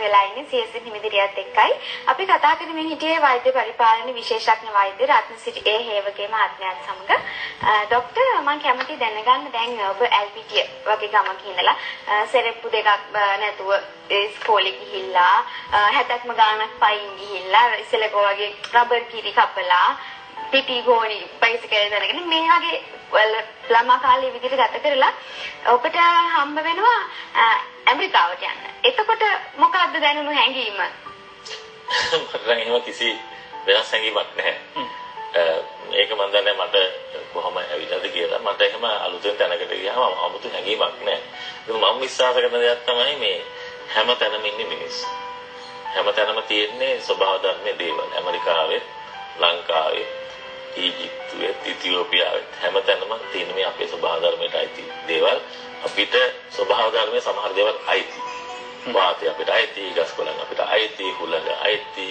වෙලා ඉන්නේ සීඑස්එන් හිමිදිරියත් එක්කයි. අපි කතා කරමින් හිටියේ වෛද්‍ය පරිපාලන විශේෂඥ වෛද්‍ය රත්නසිරි ඒ හේවගේ මහත්මයාත් සමග. ඩොක්ටර්, මම කැමති දැනගන්න දැන් ඔබ ඇල්පිටිය වගේ ගමක ඉඳලා සෙරෙප්පු දෙකක් නැතුව ඉස්කෝලේ ගිහිල්ලා 70ක්ම ගාණක් පයින් ගිහිල්ලා ඉස්සෙල්ලකෝ වගේ රබර් කිරි කපලා පිටි ගෝණි බයිසිකල් දැනගෙන මේ වගේ ළමා කාලේ විදිහට ගත කරලා ඔබට හම්බ වෙනවා ඇමරිකාවට යන්න. එතකොට මොකද්ද දැනුණු හැඟීම? මට නම් එහෙම කිසි වෙනස් හැඟීමක් නැහැ. ඒක මන් දන්නේ මට කොහොම ඇවිල්ලාද කියලා. මට එහෙම අලුතෙන් තැනකට ගියාම අමුතු හැඟීමක් නැහැ. ඒක මම විශ්වාස කරන දෙයක් තමයි මේ හැම තැනම ඉන්නේ මිනිස්සු. හැම තැනම තියෙන්නේ ස්වභාව ධර්මයේ දේවල්. ඇමරිකාවෙත්, ලංකාවෙත්, ඊජිප්තුවෙත්, ඉතියෝපියාවෙත් හැම තැනම තියෙන මේ අපේ ස්වභාව ධර්මයට අයිති දේවල්. අපිට ස්වභාව ධර්මයේ සමහර දේවල් අයිති. වාතය අපිට අයිති, ගස් කොළන් අපිට අයිති, හුළඟ අයිති,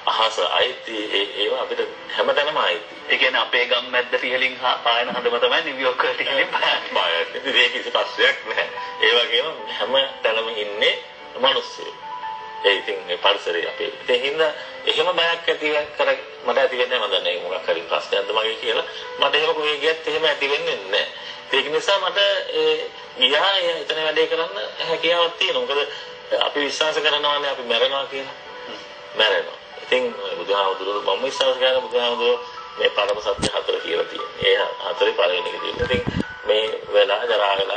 අහස අයිති. ඒවා අපිට හැම තැනම අයිති. ඒ කියන්නේ අපේ ගම් මැද්දට ඉහළින් පායන හඳම තමයි නිව්යෝක් වලට ඉහළින් පායන්නේ. පායන්නේ. ඉතින් ඒක කිසි ප්‍රශ්නයක් නෑ. ඒ වගේම හැම තැනම ඉන්නේ මිනිස්සු. ඒ ඉතින් මේ පරිසරය අපේ. ඉතින් හින්දා එහෙම බයක් ඇති කර මට ඇති වෙන්නේ නැහැ. මම දන්නේ ඒක මොකක් හරි ප්‍රශ්නයක්ද මගේ කියලා. මට එහෙම කොහේ ගියත් එහෙම ඇති වෙන්නේ නැහැ. ඒක නිසා මට ඒ ගියා එතන වැඩේ කරන්න හැකියාවක් තියෙනවා. මොකද අපි විශ්වාස කරනවානේ අපි මැරෙනවා කියලා. මැරෙනවා. ඉතින් බුදුහාමුදුරුවෝ මම විශ්වාස කරන බුදුහාමුදුරුවෝ මේ පරම සත්‍ය හතර කියලා තියෙනවා. ඒ හතරේ පළවෙනි එක තියෙනවා. ඉතින් මේ වෙලා ජරා වෙලා